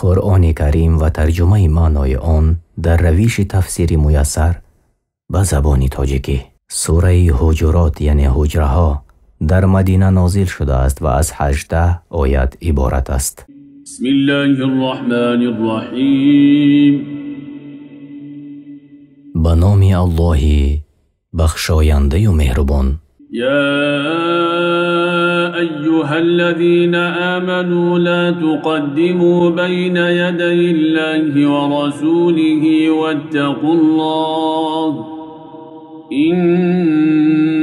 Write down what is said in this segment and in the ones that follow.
Қуръони Карим ва тарҷумаи маънои он дар равиши тафсири Муяссар ба забони тоҷикӣ. Сураи Ҳуҷурот, яъне ҳуҷраҳо, дар Мадина нозил шудааст ва аз 18 оят иборат аст. Бисмиллаҳир-раҳмонир-раҳим. Ба номи Аллоҳи бахшояндаю меҳрубон. Я айюҳаллазина аману ла туқаддиму байна ядайиллаҳи ва расулиҳи ваттақуллоҳ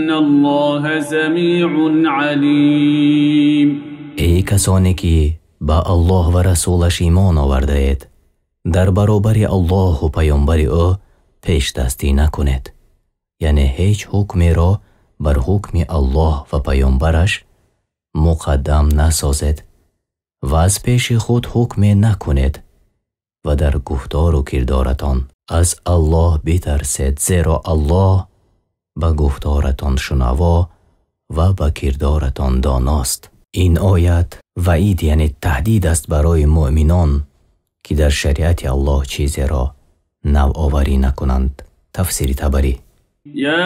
инналлоҳа самиун алим. Эй касоне ки ба Аллоҳ ва расулаш имон овардаед, дар баробари Аллоҳу паёмбари ӯ пешдастӣ накунед, яъне ҳеҷ ҳукмеро бар ҳукми Аллоҳ ва паёмбараш муқаддам насозед ва аз пеши худ ҳукме накунед ва дар гуфтору кирдоратон аз Аллоҳ битарсед, зеро Аллоҳ ба гуфторатон шунаво ва ба кирдоратон доност. Ин оят ваид, яъне таҳдид аст барои муъминон, ки дар шариати Аллоҳ чизеро навоварӣ накунанд. Тафсири Табарӣ. Я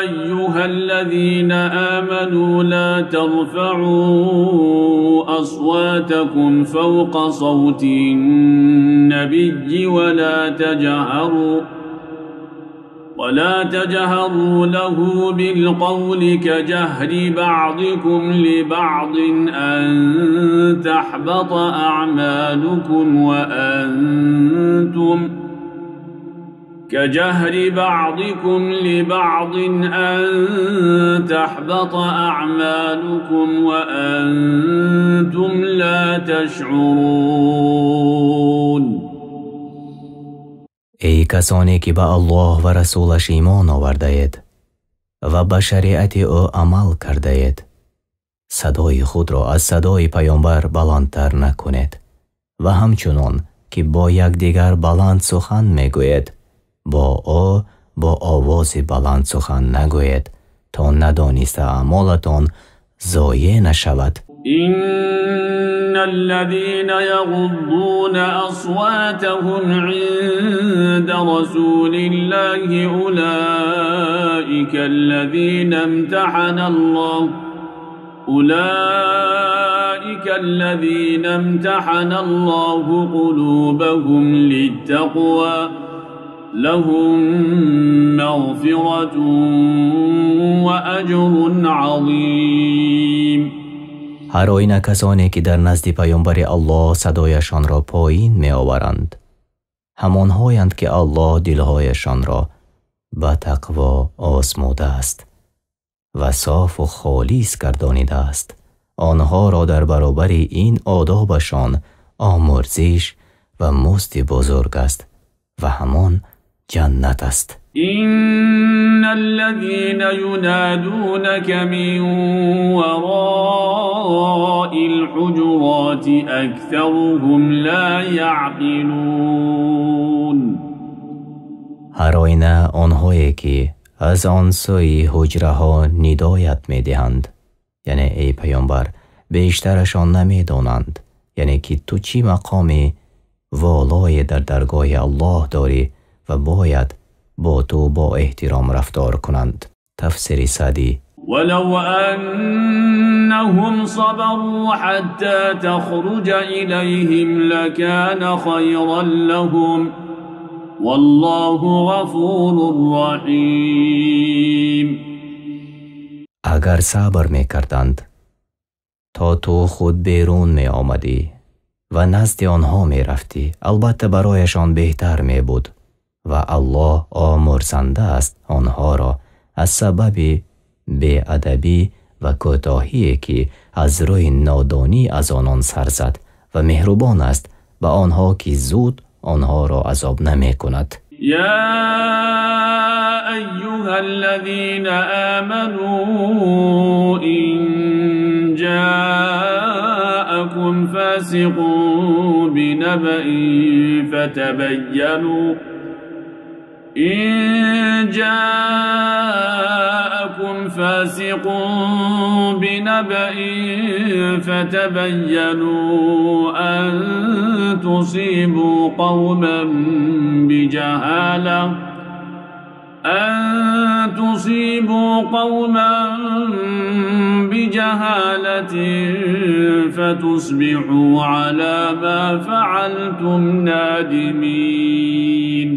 айюҳаллазина аману ла тарфаъу асватакум фавқа савти-н-набийи ва ла таҷҳару лаҳу билқавли каҷаҳри баъзикум либаъзин ан таҳбата аъмалукум ва антум كجهر بعضكم لبعض أن تحبط أعمالكم وأنتم لا تشعرون. Эй касоне ки ба Аллоҳ ва расулаш имон овардаед ва ба шариати ӯ амал кардаед, садои худро аз садои паёмбар баландтар накунед ва ҳамчунон ки бо якдигар баланд сухан мегӯед, бо ӯ бо овози баланд сухан нагӯед, то надониста аъмолатон зоеъ нашавад. Инналлазина яғуддуна асватаҳум инда расулиллаҳи улаика аллазина имтаҳана Аллоҳу қулубаҳум литтақва лаҳум мағфиратун ва аҷрун азим. Ҳар оина касоне ки дар назди паёмбари Аллоҳ садояшонро поин меоваранд, ҳамонҳоянд ки Аллоҳ дилҳояшонро ба тақво озмудааст ва софу холис гардонидааст. Онҳоро дар баробари ин одобашон омурзиш ва музди бузург аст ва ҳамон ҷаннат аст. Инналлазина юнадунака мин вараил ҳуҷуроти аксаруҳум ла яъқилун. Ҳар оина онҳое ки аз он сӯи ҳуҷраҳо нидоят медиҳанд, яъне эй паёмбар, бештарашон намедонанд, яъне ки ту чӣ мақоми волое дар даргоҳи Аллоҳ дорӣ ва бояд бо ту бо эҳтиром рафтор кунанд. Тафсири Саъдӣ. Валав аннаҳум сабару ҳатта тахруҷа илайҳим лакана хайран лаҳум валлоҳу ғафурун раҳим. Агар сабр мекарданд то ту худ берун меомадӣ ва назди онҳо мерафтӣ, албатта барояшон беҳтар мебуд ва Аллоҳ омурзанда аст онҳоро аз сабаби беадабӣ ва кӯтоҳие ки аз рӯи нодонӣ аз онон сар зад ва меҳрубон аст ба онҳо ки зуд онҳоро азоб намекунад. Я айюҳаллазина аману ин ҷаакум фасиқун бинабаин фатабайяну إن جاءكم فاسق بنبأ فتبينوا أن تصيبوا قوما بجهالة أن تصيبوا قوما بجهالة فتصبحوا على ما فعلتم نادمين.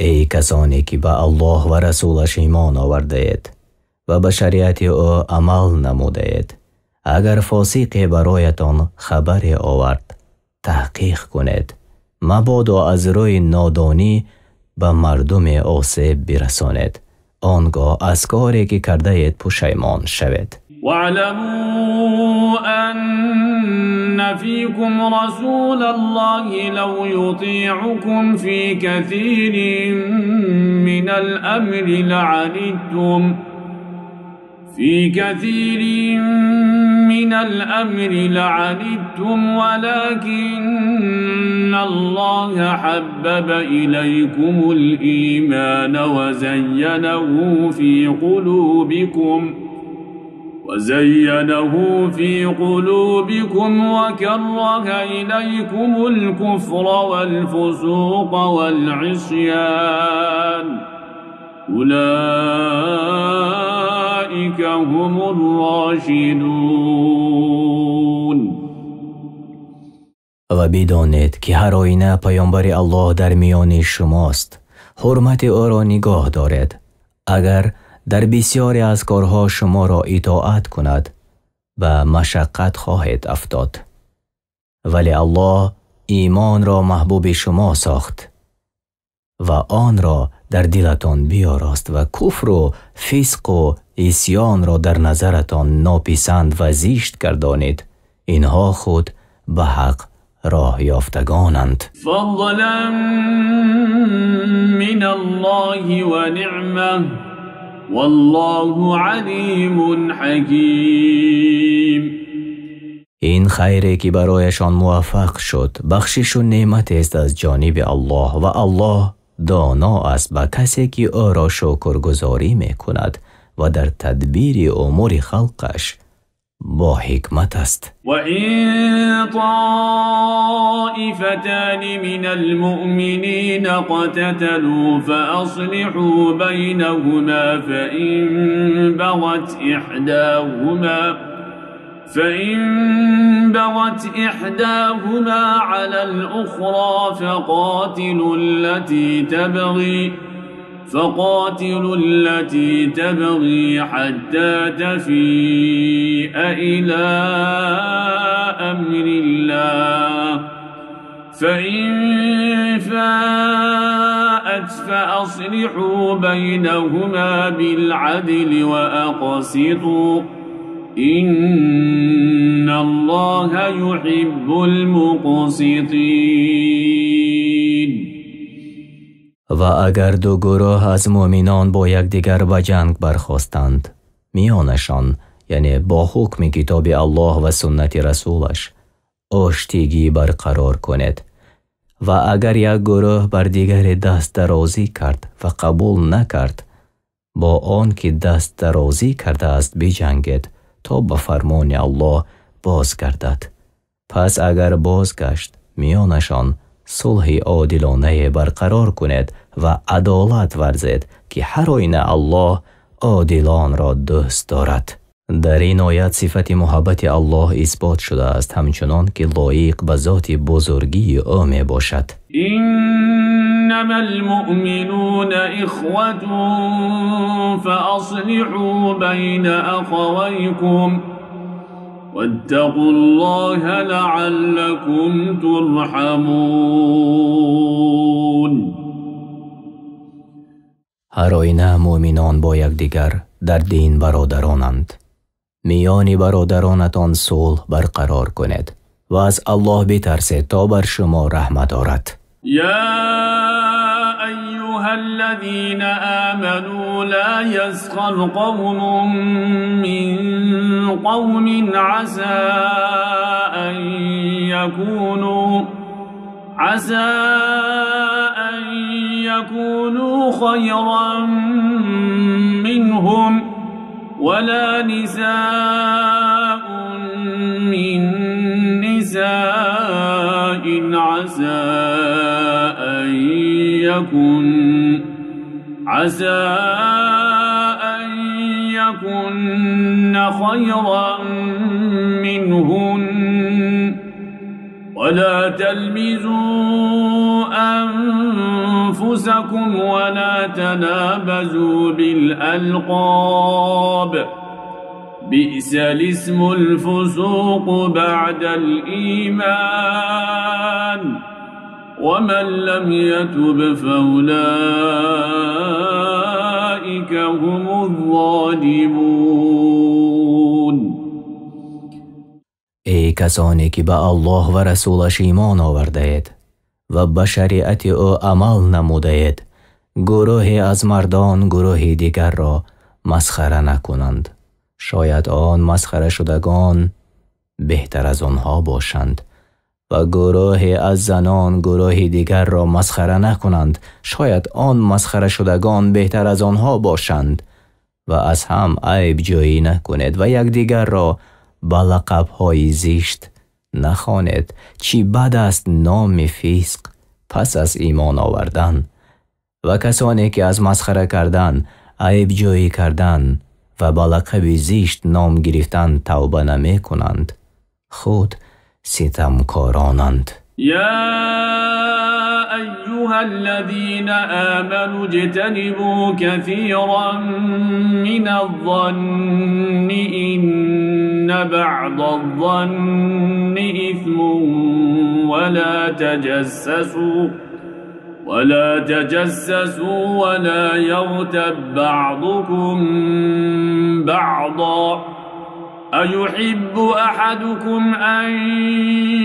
Эй касоне ки ба Аллоҳ ва расулаш имон овардаед ва ба шариати ӯ амал намудаед, агар фосиқе бароятон хабаре овард, таҳқиқ кунед, мабодо аз рӯи нодонӣ ба мардуме осеб бирасонед, он гоҳ аз коре ки кардаед пушаймон шавед. واعلموا أن فيكم رسول الله لو يطيعكم في كثير من الأمر لعنتم في كثير من الأمر لعنتم ولكن الله حبب إليكم الإيمان وزينه في قلوبكم وكره إليكم الكفر والفسوق والعصيان أولئك هم الراشدون. Ва бидонед ки ҳар оина паёмбари Аллоҳ дар миёни шумост, ҳурмати ӯро нигоҳ доред. Агар дар бисёре аз корҳо шуморо итоат кунад, ба машаққат хоҳед афтод. Вале Аллоҳ имонро маҳбуби шумо сохт ва онро дар дилатон биёрост ва куфру фисқу исьёнро дар назаратон нописанд ва зишт гардонид. Инҳо худ ба ҳақ роҳ ёфтагонанд. فضلا من الله ونعمة والله عليم حكيم. Ин хайре ки барояшон муваффақ шуд, бахшишу неъматест аз ҷониби Аллоҳ, ва Аллоҳ доно аст ба касе ки ӯро шукргузорӣ мекунад ва дар тадбири умури халқаш бо ҳикмат аст. وإن طائفتان من المؤمنين اقتتلوا فأصلحوا بينهما فإن بغت إحداهما على الأخرى فقاتلوا التي تبغي حتى تفيء إلى أمر الله فإن فاءت فأصلحوا بينهما بالعدل وأقسطوا إن الله يحب المقسطين. Ва агар ду гурӯҳ аз муъминон бо якдигар ба ҷанг бархостанд, миёнашон, яъне бо ҳукми китоби Аллоҳ ва суннати расулаш, оштигӣ барқарор кунед. Ва агар як гурӯҳ бар дигаре даст дарозӣ кард ва қабул накард, бо он ки даст дарозӣ кардааст биҷангед то ба фармони Аллоҳ бозгардад. Пас агар бозгашт, миёнашон сулҳи одилонае барқарор кунед ва адолат варзед, ки ҳар оина Аллоҳ одилонро дӯст дорад. Дар ин оят сифати муҳаббати Аллоҳ исбот шудааст, ҳамчунон ки лоиқ ба зоти бузургии ӯ мебошад. إنما المؤمنون إخوة فأصلحوا بين أخويكم واتقوا الله لعلكم ترحمون. Ҳар оина муъминон бо якдигар дар дин бародаронанд. Миёни бародаронатон сулҳ барқарор кунед ва аз Аллоҳ битарсед то бар шумо раҳмат орад. يا أيها الذين آمنوا لا يسخر قوم من قوم عسى أن يكونوا خيرا منهم ولا نساء من نساء عسى أن يكن خيرا منهن ولا تلمزوا أنفسكم ولا تنابزوا بالألقاب بئس الاسم الفسوق بعد الإيمان ومن لم يتب فأولئك هم الظالمون. Эй касоне ки ба Аллоҳ ва расулаш имон овардаед ва ба шариати ӯ амал намудаед, гурӯҳе аз мардон гурӯҳи дигарро масхара накунанд. Шояд он масхарашудагон беҳтар аз онҳо бошанд ва гурӯҳе аз занон гурӯҳи дигарро масхара накунанд. Шояд он масхарашудагон беҳтар аз онҳо бошанд ва аз ҳам айбҷӯӣ накунед ва якдигарро ба лақабҳои зишт нахонед. Чӣ бад аст номи фисқ пас аз имон овардан. Ва касоне ки аз масхара кардан, айбҷӯӣ кардан ва ба лақаби зишт ном гирифтан тавба намекунанд, худ ситамкоронанд. يا أيها الذين آمنوا اجتنبوا كثيرا من الظن إن بعض الظن إثم ولا تجسسوا ولا يغتب بعضكم بعضا أيحب أحدكم أن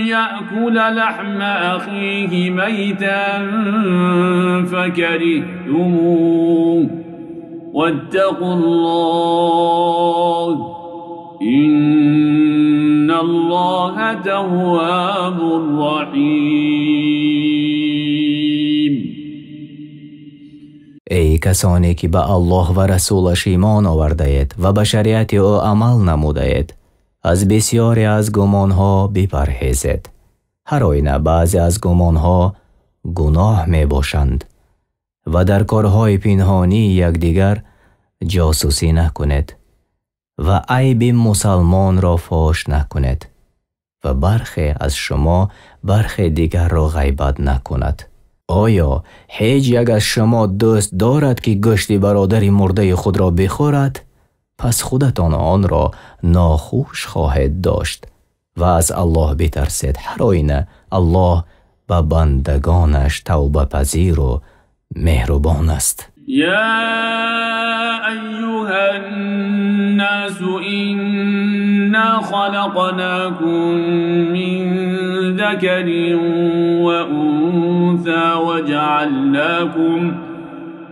يأكل لحم أخيه ميتا فكرهتموه واتقوا الله إن الله تواب رحيم. Эй касоне ки ба Аллоҳ ва расулаш имон овардаед ва ба шариати ӯ амал намудаед, аз бисёре аз гумонҳо бипарҳезед. Ҳар оина баъзе аз гумонҳо гуноҳ мебошанд ва дар корҳои пинҳонии якдигар ҷосусӣ накунед ва айби мусалмонро фош накунед ва бархе аз шумо бархе дигарро ғайбат накунад. Оё ҳеҷ як аз шумо дӯст дорад ки гӯшти бародари мурдаи худро бихӯрад? Пас худатон онро нохуш хоҳед дошт ва аз Аллоҳ битарсед. Ҳар оина Аллоҳ ба бандагонаш тавбапазиру меҳрубон аст. يا أيها الناس إنا خلقناكم من ذكر وأنثى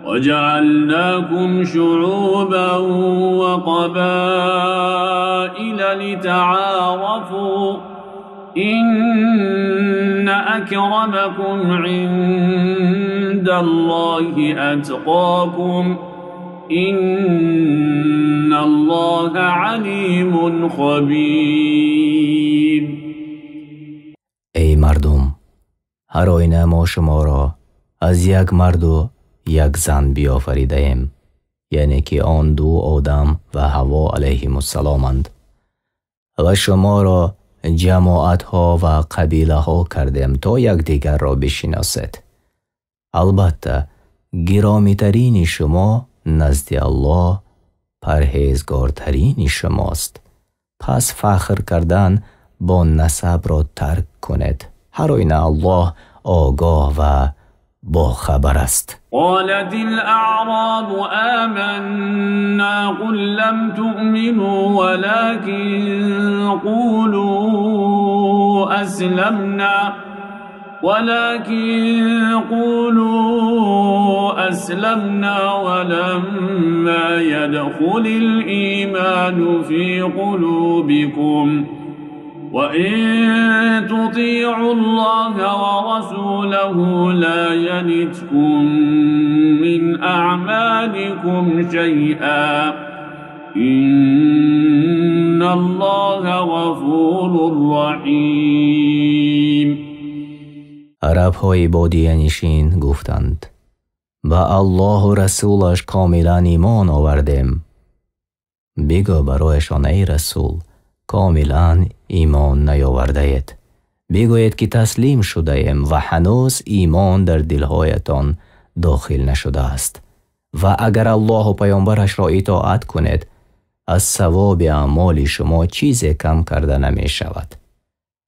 وجعلناكم شعوبا وقبائل لتعارفوا إن أكرمكم عند الله أتقاكم إن الله عليم خبير. Эй мардум, ҳар оина мо шуморо аз як марду як зан биёфаридаем, яъне ки он ду Одам ва Ҳаво алайҳимуссаломанд, ва шуморо ҷамоатҳо ва қабилаҳо кардем то якдигарро бишиносед. Албатта гиромитарини шумо назди Аллоҳ парҳезгортарини шумост. Пас фахр кардан бо насабро тарк кунед. Ҳар оина Аллоҳ огоҳ ва бохабар аст. قالت الأعراب آمنا قل لم تؤمنوا ولكن قولوا أسلمنا ولما يدخل الإيمان في قلوبكم وإن تطيعوا الله ورسوله لا يلتكم من أعمالكم شيئا إن الله غفور رحيم. Арабҳои бодиянишин гуфтанд: ба Аллоҳу расулаш комилан имон овардем. Бигӯ барояшон: эй расул, комилан имон наёвардаед. Бигӯед ки таслим шудаем ва ҳанӯз имон дар дилҳоятон дохил нашудааст. Ва агар Аллоҳу паёмбарашро итоат кунед, аз савоби аъмоли шумо чизе кам карда намешавад.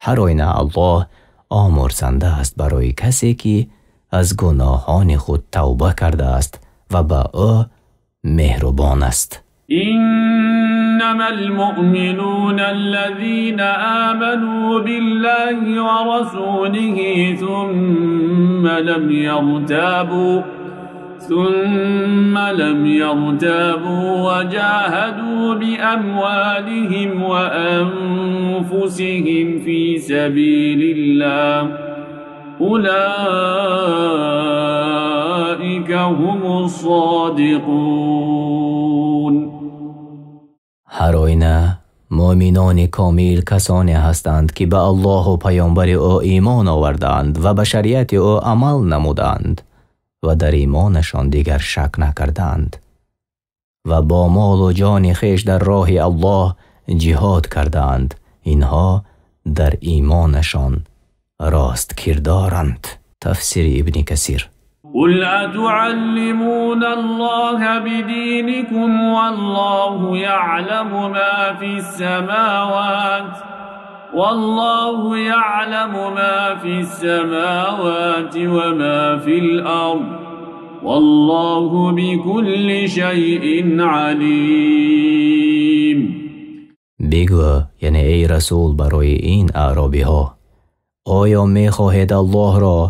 Ҳар оина Аллоҳ омурзанда аст барои касе ки аз гуноҳони худ тавба кардааст ва ба ӯ меҳрубон аст. إنما المؤمنون الذين آمنوا بالله ورسوله ثم لم يرتابوا وجاهدوا بأموالهم وأنفسهم في سبيل الله أولئك هم الصادقون. Ҳар оина муъминони комил касоне ҳастанд ки ба Аллоҳу паёмбари ӯ имон овардаанд ва ба шариати ӯ амал намуданд ва дар имонашон дигар шак накардаанд ва бо молу ҷони хеш дар роҳи Аллоҳ ҷиҳод кардаанд. Инҳо дар имонашон рост кирдоранд. Тафсири Ибни Касир. قل أتعلمون الله بدينكم والله يعلم ما في السماوات وما في الأرض والله بكل شيء عليم. Бигӯ, яъне эй расул, барои ин аъробиҳо: оё мехоҳед Аллоҳро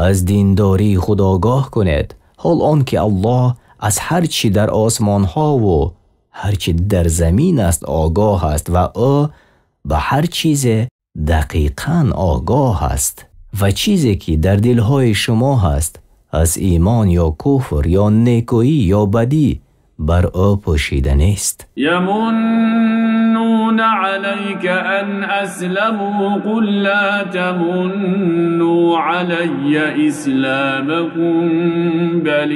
аз диндории худ огоҳ кунед, ҳол он ки Аллоҳ аз ҳар чӣ дар осмонҳову ҳар чӣ дар замин аст огоҳ аст ва ӯ ба ҳар чизе дақиқан огоҳ аст ва чизе ки дар дилҳои шумо ҳаст аз имон ё куфр ё некӯӣ ё бадӣ бар ӯ пӯшида нест. يمنون عليك أن أسلموا قل لا تمنوا علي إسلامكم بل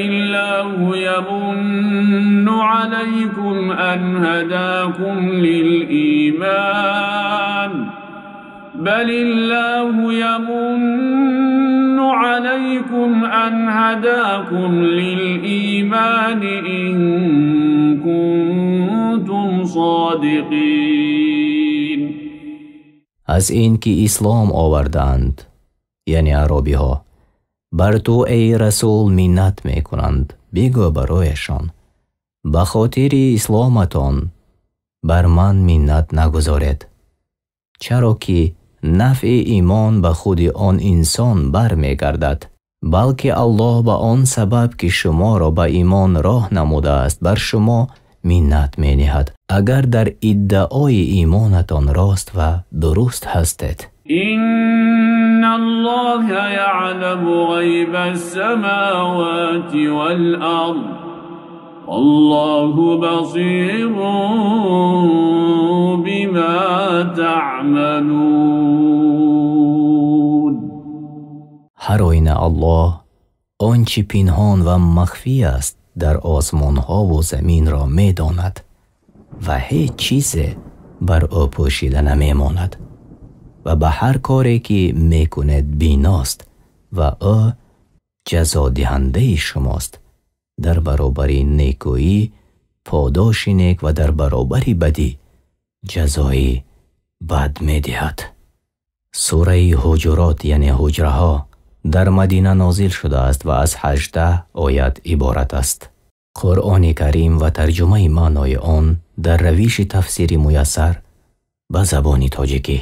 الله يمن عليكم أن هداكم للإيمان بل الله يمن عليكم أن هداكم للإيمان إن كنتم صادقين. Аз ин ки ислом овардаанд, яъне аробиҳо, бар ту эй расул миннат мекунанд. Бигӯ барояшон: ба хотири исломатон бар ман миннат нагузоред, чаро ки нафъи имон ба худи он инсон бармегардад, балки Аллоҳ ба он сабаб ки шуморо ба имон роҳ намудааст бар шумо миннат мениҳад, агар дар иддаои имонатон рост ва дуруст ҳастед. إن الله يعلم غيب السماوات والأرض والله بصير بما تعملون. Ҳар оина Аллоҳ он чӣ пинҳон ва махфӣ аст дар осмонҳову заминро медонад ва ҳеҷ чизе бар ӯ пӯшида намемонад ва ба ҳар коре ки мекунед биност ва ӯ ҷазодиҳандаи шумост. Дар баробари некӯӣ подоши нек ва дар баробари бадӣ ҷазои бад медиҳад. Сураи Ҳуҷурот, яъне ҳуҷраҳо, дар Мадина нозил шудааст ва аз 18 оят иборат аст. Қуръони Карим ва тарҷумаи маънои он дар равиши тафсири муяссар ба забони тоҷикӣ.